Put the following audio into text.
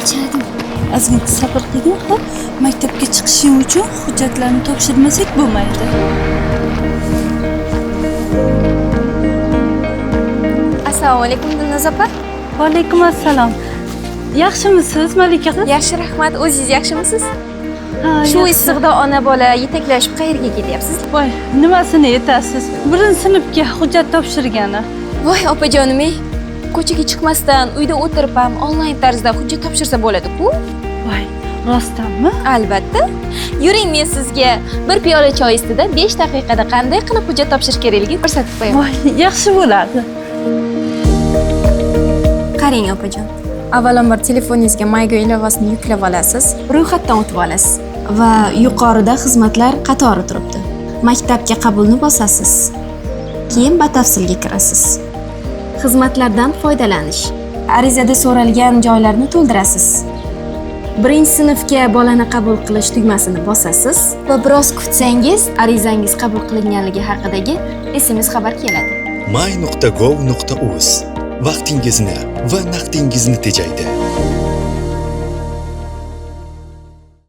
Charchadim. Ozgina sabr qilgin, xo'p? Maktabga chiqishing uchun hujjatlarni topshirmasak bo'lmaydi. Assalomu alaykum, Dilnoz opa. Va alaykum assalom. Yaxshimisiz, Malika qiz? Yaxshi, rahmat. O'zingiz yaxshimisiz? Ha, Shu yaxshi. issiqda ona bola yetaklashib qayerga ketyapsiz? Voy, nimasini aytasiz? Birinchi sinfga hujjat topshirgani. Voy, opajonim, ey. Ko'chaga chiqmasdan uyda o'tirib ham onlayn tarzda hujjat topshirsa bo'ladi-ku. Voy, rostdanmi? Albatta. Yuring, men sizga bir piyola choy ustida 5 daqiqada qanday qilib hujjat topshirish kerakligini ko'rsatib qo'yaman. Voy, yaxshi bo'ladi. Qarang, opajon. Avvalambor telefoningizga MyGo ilovasini yuklab olasiz, ro'yxatdan o'tib olasiz va yuqorida xizmatlar qatori turibdi. Maktabga qabulni bosasiz. Keyin batafsilga kirasiz. Xizmatlardan foydalanish. Arizada so'ralgan joylarni to'ldirasiz. Birinchi sinfga bolani qabul qilish tugmasini bosasiz va biroz kutsangiz arizangiz qabul qilinganligi haqidagi SMS xabar keladi. my.gov.uz vaqtingizni va naqdingizni tejaydi.